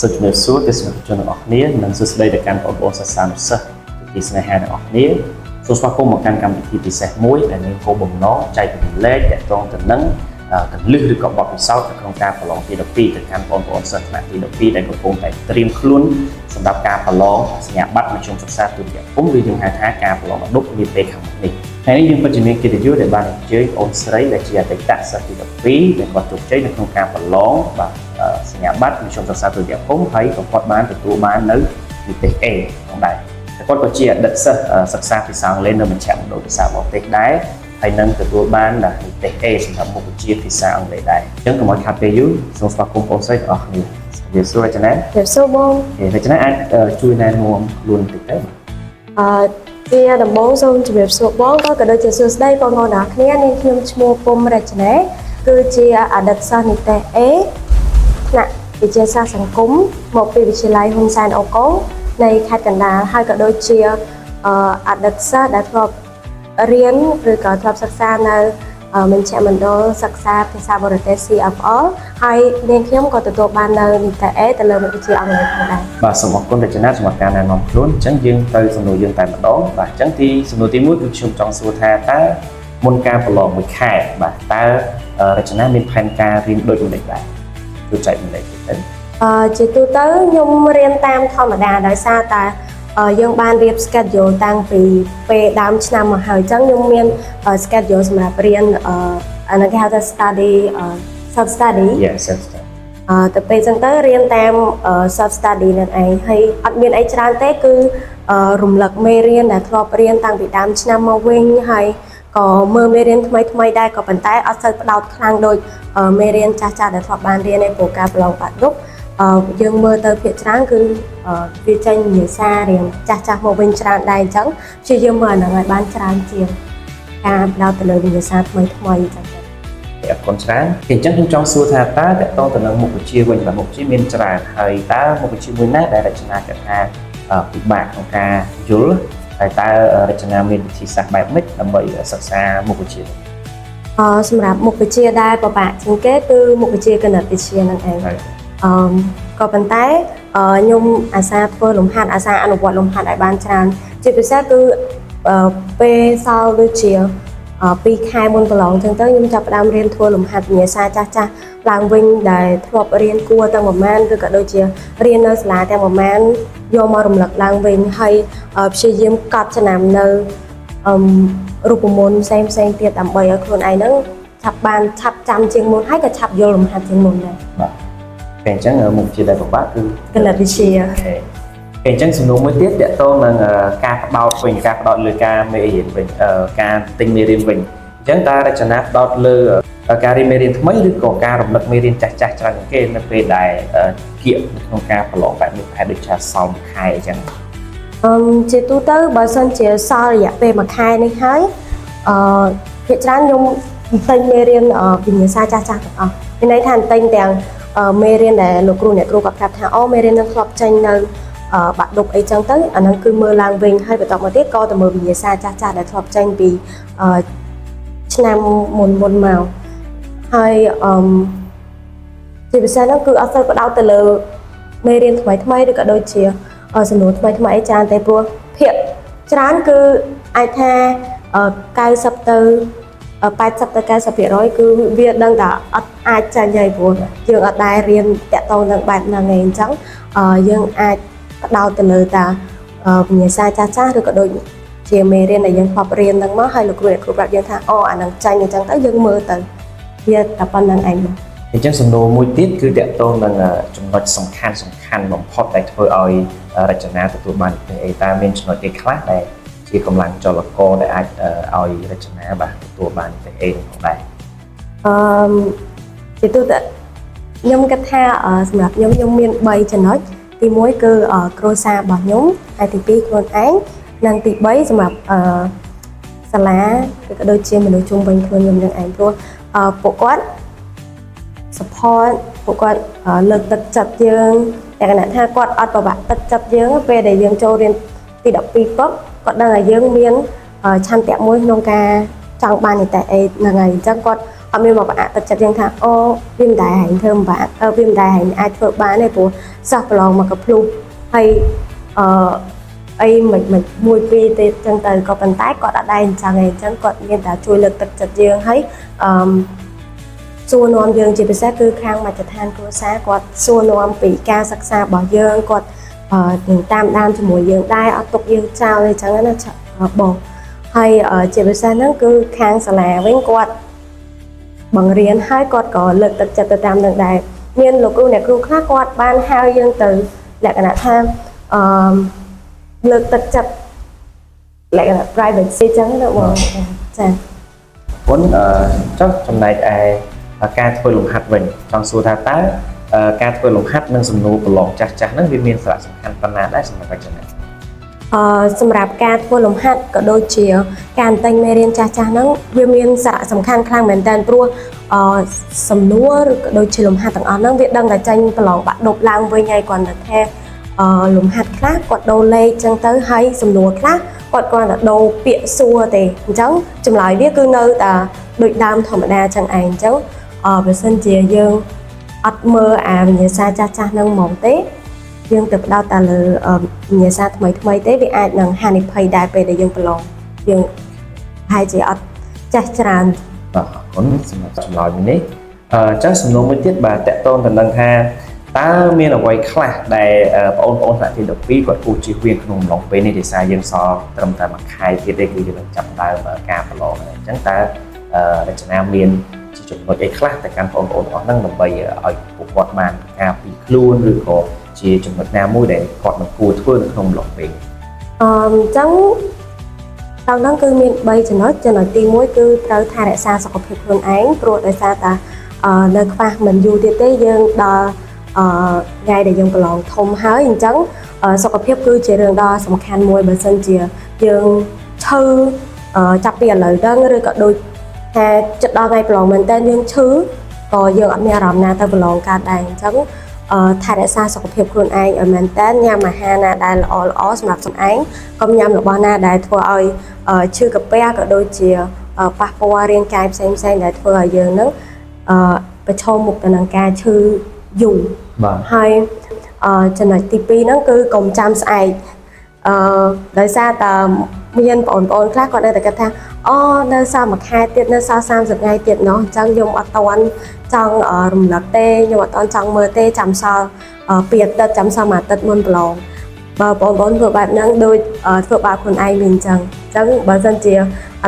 សូមជម្រាបសួរទស្សនិកជនទាំងអស់គ្នានិងសួស្តីទៅកាន់បងប្អូនសិស្សានុសិស្សជាទីស្នេហាទាំងអស់គ្នាសូមស្វាគមន៍មកកាន់កម្មវិធីពិសេសមួយដែលមានគោលបំណងចែករំលែកទាក់ទងទៅនឹងគន្លឹះឬក៏បទពិសោធន៍នៅក្នុងការប្រឡងទី12ទៅកាន់បងប្អូនសិស្សថ្នាក់ទី12ដែលកំពុងតែត្រៀមខ្លួនសម្រាប់ការប្រឡងសញ្ញាបត្រមធ្យមសិក្សាទុតិយភូមិឬយើងហៅថាការប្រឡងបាក់ឌុបនាពេលខាងមុខនេះថ្ងៃនេះយើងពិតជាមានកិត្តិយសដែលបានអញ្ជើញអូនស្រីដែលជាអតីតសិស្សទី12ដែលគាត់ជោគជ័យនៅក្នុងការប្រឡងបាទសញ្ញាបត្រមធ្យមសិក្សាទុតិយភូមិហើយក៏គាត់បានទទួលបាននៅនិទ្ទេស A ផងដែរតែគាត់ក៏ជាអតីតសិស្សសិក្សាភាសាអង់គ្លេសនៅមជ្ឈមណ្ឌលភាសាបរទេសដែរហើយនឹងទទួលបាននិទ្ទេស A សម្រាប់មុខវិជ្ជាភាសាអង់គ្លេសដែរអញ្ចឹងកុំឲ្យខាតពេលយូរសូមស្វាគមន៍បងស្រីទាំងអស់គ្នាជំរាបសួររចនា ជំរាបសួរបង គេរចនាអាចជួយណែនាំខ្លួនបន្តិចទៅ អឺជាដំបូងសូមជំរាបសួរបងក៏ក៏ដូចជាសួស្តីបងប្អូនទាំងអស់គ្នានាងខ្ញុំឈ្មោះពុំរចនាគឺជាអតីតសិស្សនិទ្ទេស A ថ្នាក់វិទ្យាសាស្ត្រសង្គមមកពីវិទ្យាល័យហ៊ុនសែនអូកុងនៃខេត្តកណ្ដាលហើយក៏ដូចជាអតីតសិស្សដែលធ្លាប់រៀនឬក៏ធ្លាប់សិក្សានៅមជ្ឈមណ្ឌលសិក្សាភាសាបរទេស CFL ហើយនាងខ្ញុំក៏ទទួលបាននៅនិទ្ទេស A ទៅលើមុខវិជ្ជាអង់គ្លេសផងដែរ បាទសូមអរគុណរចនាសម្រាប់ការណែនាំខ្លួនអញ្ចឹងយើងទៅសំណួរយើងតែម្ដងបាទអញ្ចឹងទីសំណួរទី1គឺខ្ញុំចង់សួរថាតើមុនការប្រឡងមួយខែបាទតើរចនាមានផែនការរៀនដូចម្តេចដែរជួយចែករំលែកតិចទៅ ជាទូទៅខ្ញុំរៀនតាមធម្មតាដោយសារតែយើងបានរៀប schedule តាំងពីពេលដើមឆ្នាំមកហើយអញ្ចឹងខ្ញុំមាន schedule សម្រាប់រៀនអាហ្នឹងគេហៅថា study self study. Yeah, self study. ទៅពេលអញ្ចឹងទៅរៀនតាម self study នឹងឯងហើយអត់មានអីច្រើនទេគឺរំលឹកមេរៀនដែលធ្លាប់រៀនតាំងពីដើមឆ្នាំមកវិញហើយក៏មើលមេរៀនថ្មីថ្មីដែរក៏ប៉ុន្តែអត់សូវផ្ដោតខ្លាំងដូចមេរៀនចាស់ៗដែលធ្លាប់បានរៀនឯព្រោះការប្រឡងបាក់ឌុបយើងមើលទៅភាគច្រើនគឺវាចេញវិញ្ញាសារៀងចាស់ចាស់មកវិញច្រើនដែរអញ្ចឹងព្យាយាមមើលអាហ្នឹងឲ្យបានច្រើនជាងការផ្ដោតទៅលើវិញ្ញាសាថ្មីថ្មីអញ្ចឹងទៅ អរគុណច្រើនអញ្ចឹងខ្ញុំចង់សួរថាតើទាក់ទងទៅនឹងមុខវិជ្ជាវិញបាទមុខវិជ្ជាមានច្រើនហើយតើមុខវិជ្ជាមួយណាដែលរចនាគិតថាពិបាកក្នុងការយល់ហើយតើរចនាមានវិធីសាស្ត្របែបម៉េចដើម្បីសិក្សាមុខវិជ្ជានេះ សម្រាប់មុខវិជ្ជាដែលពិបាកជាងគេគឺមុខវិជ្ជាគណិតវិទ្យាហ្នឹងឯង ហើយ អឺក៏ប៉ុន្តែខ្ញុំអាសាធ្វើលំហាត់អាសាអនុវត្តលំហាត់ឲ្យបានច្រើនជាពិសេសគឺពេលសល់ដូចជា2ខែមុនប្រឡងអញ្ចឹងទៅខ្ញុំចាប់ផ្ដើមរៀនធ្វើលំហាត់វិញ្ញាសាចាស់ចាស់ឡើងវិញដែលធ្លាប់រៀនគួរទាំងប្រមាណឬក៏ដូចជារៀននៅសាលាទាំងប្រមាណយកមករំលឹកឡើងវិញហើយព្យាយាមកត់ចំណាំនៅអឺរូបមន្តផ្សេងផ្សេងទៀតដើម្បីឲ្យខ្លួនឯងហ្នឹងឆាប់បានឆាប់ចាំជាងមុនហើយក៏ឆាប់យល់លំហាត់ជាងមុនដែរ បាទពេលអញ្ចឹងមុខវិជ្ជាដែលពិបាកគឺ គណិតវិទ្យា OK ពេលអញ្ចឹងសំណួរមួយទៀតទាក់ទងនឹងការផ្ដោតវិញការផ្ដោតលើការមេរៀនវិញការទិញមេរៀនវិញអញ្ចឹងតើរចនាផ្ដោតលើការរៀនមេរៀនថ្មីឬក៏ការរំលឹកមេរៀនចាស់ចាស់ច្រើនជាងគេនៅពេលដែលគៀកនៅក្នុងការប្រឡងបែបនេះប្រហែលដូចជាសល់មួយខែអញ្ចឹង ជាទូទៅបើសិនជាសល់រយៈពេលមួយខែនេះហើយអឺភាគច្រើនខ្ញុំទិញមេរៀនវិញ្ញាសាចាស់ចាស់ទាំងអស់មានន័យថាទិញទាំងមេរៀនដែលលោកគ្រូអ្នកគ្រូគាត់ប្រាប់ថាអូមេរៀននឹងធ្លាប់ចេញនៅបាក់ឌុបអីចឹងទៅអាហ្នឹងគឺមើលឡើងវិញហើយបន្តមកទៀតក៏ទៅមើលវិញ្ញាសាចាស់ចាស់ដែលធ្លាប់ចេញពីឆ្នាំមុនមុនមកហើយអឺជាពិសេសហ្នឹងគឺអត់សូវផ្ដោតទៅលើមេរៀនថ្មីថ្មីឬក៏ដូចជាសំណួរថ្មីថ្មីអីច្រើនទេព្រោះភាគច្រើនគឺអាចថា90ទៅ80ទៅ90%គឺវាដឹងតែអត់អាចចាញ់ហើយព្រោះយើងអត់ដែលរៀនតាក់ទងនឹងបែបហ្នឹងឯងអញ្ចឹងយើងអាចផ្ដោតទៅលើតាវិញ្ញាសាចាស់ចាស់ឬក៏ដូចជាមេរៀនដែលយើងធ្លាប់រៀនហ្នឹងមកហើយលោកគ្រូអ្នកគ្រូប្រាប់យើងថាអូអាហ្នឹងចាញ់អញ្ចឹងទៅយើងមើលទៅវាតែប៉ុណ្្នឹងឯងបង អញ្ចឹងសំណួរមួយទៀតគឺទាក់ទងនឹងចំណុចសំខាន់សំខាន់បំផុតដែលធ្វើឲ្យរចនាទទួលបាននិទ្ទេស A តើមានចំណុចអីខ្លះដែលជាកម្លាំងចលករដែលអាចឲ្យរចនាបាទទទួលបាននិទ្ទេស A នឹងផងដែរ អឺជាទូទៅខ្ញុំគិតថាសម្រាប់ខ្ញុំខ្ញុំមាន3ចំណុចទី1គឺគ្រួសាររបស់ខ្ញុំហើយទី2ខ្លួនឯងនិងទី3សម្រាប់សាលាឬក៏ដូចជាមនុស្សជុំវិញខ្លួនខ្ញុំនឹងឯងព្រោះពួកគាត់ support ពួកគាត់លើកទឹកចិត្តយើងតែគណៈថាគាត់អត់ប្របាក់ទឹកចិត្តយើងពេលដែលយើងចូលរៀនទី12ពុបគាត់ដឹងថាយើងមានឆន្ទៈមួយក្នុងការចង់បាននិទ្ទេស A ហ្នឹងហើយអញ្ចឹងគាត់ អត់មានមកប្រអាក់ទឹកចិត្តយើងថាអូវាមិនដែរហែងធ្វើមិនបានអឺវាមិនដែរហែងអាចធ្វើបានទេព្រោះសិស្សប្រឡងមកកភ្លុះហើយអឺអីមិនមិនមួយពីរទេចឹងទៅក៏ប៉ុន្តែគាត់អត់ដែរអញ្ចឹងឯងអញ្ចឹងគាត់មានតែជួយលើកទឹកចិត្តយើងហើយអឺ សួរនាំយើងជាពិសេសគឺខាងមជ្ឈដ្ឋានគ្រួសារគាត់សួរនាំពីការសិក្សារបស់យើងគាត់អឺនឹងតាមដានជាមួយយើងដែរអត់ទុកយើងចោលអីចឹងណាឆបងហើយអឺជាពិសេសហ្នឹងគឺខាងសាលាវិញគាត់បង្រៀនហើយគាត់ក៏លើកទឹកចិត្តទៅតាមនឹងដែរមានលោកគ្រូអ្នកគ្រូខ្លះគាត់បានហៅយើងទៅលក្ខណៈថាអឺលើកទឹកចិត្តលក្ខណៈ privacy ចឹងណាបងចា៎ មុនអឺចុះចំណែកឯការធ្វើលំហាត់វិញចង់សួរថាតើអឺការធ្វើលំហាត់និងសំណួរប្រឡងចាស់ចាស់ហ្នឹងវាមានសារៈសំខាន់ប៉ុណ្ណាដែរសម្រាប់បច្ចុប្បន្ន អឺសម្រាប់ការធ្វើលំហាត់ក៏ដូចជាការទិញមេរៀនចាស់ចាស់ហ្នឹងវាមានសារៈសំខាន់ខ្លាំងមែនទែនព្រោះអឺសំណួរឬក៏ដូចជាលំហាត់ទាំងអស់ហ្នឹងវាដឹងតែចេញប្រឡងបាក់ឌុបឡើងវិញហើយគ្រាន់តែថាអឺលំហាត់ខ្លះគាត់ដូរលេខចឹងទៅហើយសំណួរខ្លះគាត់គ្រាន់តែដូរពាក្យសួរទេអញ្ចឹងចម្លើយវាគឺនៅតែដូចដើមធម្មតាចឹងឯងអញ្ចឹងអឺបើសិនជាយើងអត់មើលអាវិញ្ញាសាចាស់ចាស់ហ្នឹងហ្មងទេ យើងទៅផ្ដោតតែលើអឺវិញ្ញាសាថ្មីថ្មីទេវាអាចនឹងហានិភ័យដែរពេលដែលយើងប្រឡងយើងប្រហែលជាអត់ចេះច្រើន បាទអរគុណសម្រាប់ចម្លើយមួយនេះអឺចឹងសំណួរមួយទៀតបាទតកតងទៅនឹងថាតើមានអ្វីខ្លះដែលបងប្អូនថ្នាក់ទី12គាត់គួរជៀសវាងក្នុងអំឡុងពេលនេះដោយសារយើងសល់ត្រឹមតែមួយខែទៀតទេគឺយើងនឹងចាប់ដើមការប្រឡងហើយអញ្ចឹងតើរចនាមានជាចំណុចអីខ្លះទៅកាន់បងប្អូនទាំងអស់ហ្នឹងដើម្បីឲ្យពួកគាត់បានការពារខ្លួនឬក៏ជាចំណុចណាមួយដែលគាត់មិនគួរធ្វើនៅក្នុងអំឡុងពេលនេះ អឺអញ្ចឹងតាមហ្នឹងគឺមាន3ចំណុចចំណុចទី1គឺត្រូវថែរក្សាសុខភាពខ្លួនឯងព្រោះដោយសារតាអឺនៅខ្វះមិនយូរទៀតទេយើងដល់អឺថ្ងៃដែលយើងប្រឡងធំហើយអញ្ចឹងអឺសុខភាពគឺជារឿងដ៏សំខាន់មួយបើសិនជាយើងឈឺអឺចាប់ពីឥឡូវហ្នឹងឬក៏ដូចថាចិត្តដល់ថ្ងៃប្រឡងមែនតើយើងឈឺក៏យើងអត់មានអារម្មណ៍ណាទៅប្រឡងកើតដែរអញ្ចឹងអឺថែរក្សាសុខភាពខ្លួនឯងឲ្យមែនតើញ៉ាំអាហារណាដែលល្អល្អសម្រាប់ខ្លួនឯងកុំញ៉ាំរបស់ណាដែលធ្វើឲ្យអឺឈឺកាពះក៏ដូចជាអឺប៉ះពាល់រាងកាយផ្សេងផ្សេងៗដែលធ្វើឲ្យយើងហ្នឹងអឺប្រឈមមុខទៅនឹងការឈឺយូរ បាទ ហើយអឺចំណុចទី2ហ្នឹងគឺកុំចាំស្អែកអឺដោយសារតើមានបងប្អូនខ្លះគាត់នៅតែគិតថាអូនៅសល់មួយខែទៀតនៅសល់30ថ្ងៃទៀតណោះអញ្ចឹងខ្ញុំអត់តាន់ចង់អឺរំលឹកទេខ្ញុំអត់តាន់ចង់មើលទេចាំសល់អឺពីអាទិត្យចាំសល់មួយអាទិត្យមុនប្រឡងបើបងប្អូនធ្វើបែបហ្នឹងដូចអឺធ្វើបាបខ្លួនឯងវិញអញ្ចឹងអញ្ចឹងបើសិនជាឥ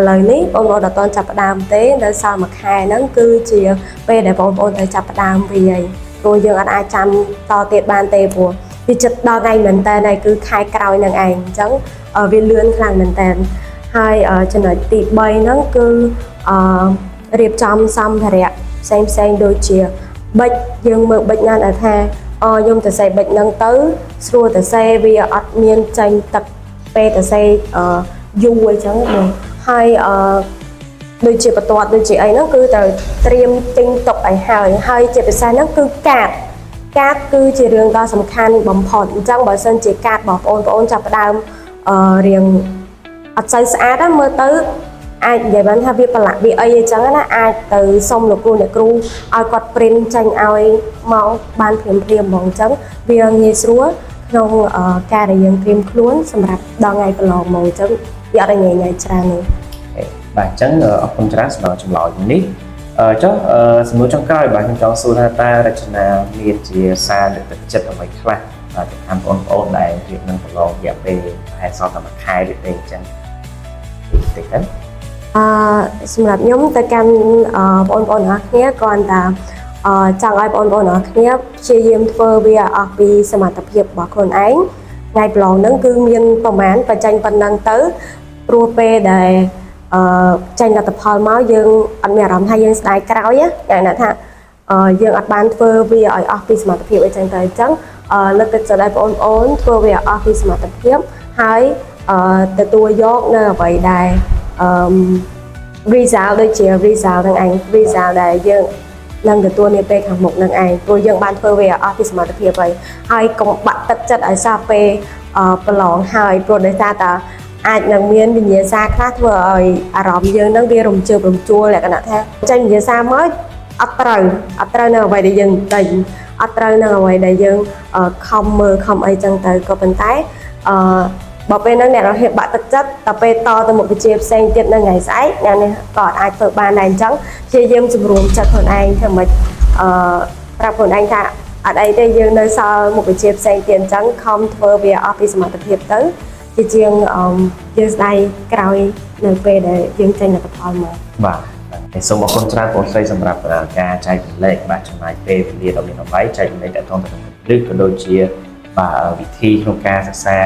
ឡូវនេះបងប្អូនអត់តាន់ចាប់ផ្ដើមទេនៅសល់មួយខែហ្នឹងគឺជាពេលដែលបងប្អូនត្រូវចាប់ផ្ដើមវាហើយ ព្រោះយើងអត់អាចចាំតទៀតបានទេព្រោះវាចិត្តដល់ថ្ងៃមែនតើហើយគឺខែក្រោយនឹងឯងអញ្ចឹងអឺវាលឿនខ្លាំងមែនតើហើយអឺចំណុចទី3ហ្នឹងគឺអឺរៀបចំសម្ភារៈផ្សេងផ្សេងៗដូចជាប៊ិចយើងមើលប៊ិចណាដែលថាអូខ្ញុំទៅសេប៊ិចហ្នឹងទៅស្រួលទៅសេវាអត់មានចេញទឹកពេលទៅសេអឺយូរអញ្ចឹងបងហើយអឺ ដូចជាបន្ទាត់ដូចជាអីហ្នឹងគឺត្រូវត្រៀមទិញទុកឲ្យហើយហើយជាពិសេសហ្នឹងគឺកាតកាតគឺជារឿងដ៏សំខាន់បំផុតអញ្ចឹងបើសិនជាកាតរបស់បងប្អូនចាប់ផ្ដើមអឺរៀងអត់សូវស្អាតណាមើលទៅអាចនិយាយបានថាវាប្រឡាក់វាអីអញ្ចឹងណាអាចទៅសុំលោកគ្រូអ្នកគ្រូឲ្យគាត់ print ចេញឲ្យមកបានភ្លាមភ្លាមៗហ្មងអញ្ចឹងវាងាយស្រួលក្នុងអឺការដែលយើងត្រៀមខ្លួនសម្រាប់ដល់ថ្ងៃប្រឡងហ្មងអញ្ចឹងវាអត់ឲ្យញ៉ៃញ៉ៃច្រើនទេ បាទអញ្ចឹងអរគុណច្រើនសម្រាប់ចម្លើយនេះអឺចុះសំណួរចុងក្រោយបាទខ្ញុំចង់សួរថាតើរចនាមានជាសារលើកទឹកចិត្តអ្វីខ្លះបាទទៅកាន់បងប្អូនដែលរៀបនឹងប្រឡងរយៈពេលប្រហែលសល់តែមួយខែទៀតទេអញ្ចឹងតិចទៅ អឺសម្រាប់ខ្ញុំទៅកាន់អឺបងប្អូនទាំងអស់គ្នាគ្រាន់តែអឺចង់ឲ្យបងប្អូនទាំងអស់គ្នាព្យាយាមធ្វើវាឲ្យអស់ពីសមត្ថភាពរបស់ខ្លួនឯងថ្ងៃប្រឡងហ្នឹងគឺមានប្រមាណបញ្ចេញប៉ុណ្ណឹងទៅព្រោះពេលដែលអឺចេញលទ្ធផលមកយើងអត់មានអារម្មណ៍ថាយើងស្ដាយក្រោយណាតែណាថាអឺយើងអត់បានធ្វើវាឲ្យអស់ពីសមត្ថភាពអីចឹងទៅអញ្ចឹងអឺលើកទឹកចិត្តឲ្យបងប្អូនធ្វើវាឲ្យអស់ពីសមត្ថភាពហើយអឺទទួលយកនៅអ្វីដែលអឺ result ដូចជា result ហ្នឹងឯង result ដែលយើងនឹងទទួលនាពេលខាងមុខហ្នឹងឯងព្រោះយើងបានធ្វើវាឲ្យអស់ពីសមត្ថភាពហើយហើយកុំបាក់ទឹកចិត្តឲ្យសោះពេលអឺប្រឡងហើយព្រោះដោយសារតា អាចនឹងមានវិញ្ញាសាខ្លះធ្វើឲ្យអារម្មណ៍យើងនឹងវារំជើបរំជួលលក្ខណៈថាចេញវិញ្ញាសាមកអត់ត្រូវអត់ត្រូវនៅអ្វីដែលយើងទិញអត់ត្រូវនៅអ្វីដែលយើងអឺខំមើលខំអីចឹងទៅក៏ប៉ុន្តែអឺបើពេលហ្នឹងអ្នកនរគ្នាបាក់ទឹកចិត្តដល់ពេលតទៅមុខវិជ្ជាផ្សេងទៀតនៅថ្ងៃស្អែកអ្នកនេះក៏អាចធ្វើបានដែរអញ្ចឹងព្យាយាមជំរុញចិត្តខ្លួនឯងធ្វើម៉េចអឺប្រាប់ខ្លួនឯងថាអត់អីទេយើងនៅសល់មុខវិជ្ជាផ្សេងទៀតអញ្ចឹងខំធ្វើវាអស់ពីសមត្ថភាពទៅជាជាងអឺយើងស្ដាយក្រោយនៅពេលដែលយើងចេញលទ្ធផលមក បាទហើយសូមអរគុណច្រើនបងស្រីសម្រាប់ការចែករំលែកបាទចំណាយពេលវេលាដ៏មានតម្លៃចែករំលែកទាក់ទងទៅនឹងគន្លឹះក៏ដូចជាបាទវិធីក្នុងការសិក្សា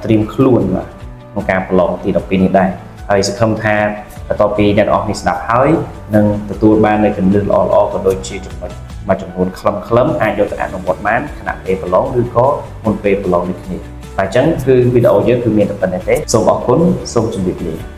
ត្រៀមខ្លួនបាទក្នុងការប្រឡងទី12នេះដែរហើយសង្ឃឹមថាបន្ទាប់ពីអ្នកនរអស់នេះស្ដាប់ហើយនឹងទទួលបាននូវគន្លឹះល្អៗក៏ដូចជាចំណុចមួយចំនួនខ្លឹមៗអាចយកទៅអនុវត្តបានខណៈពេលប្រឡងឬក៏មុនពេលប្រឡងដូចគ្នាបាទអញ្ចឹងគឺវីដេអូយើងគឺមានតែប៉ុណ្ណេះទេសូមអរគុណសូមជម្រាបលា។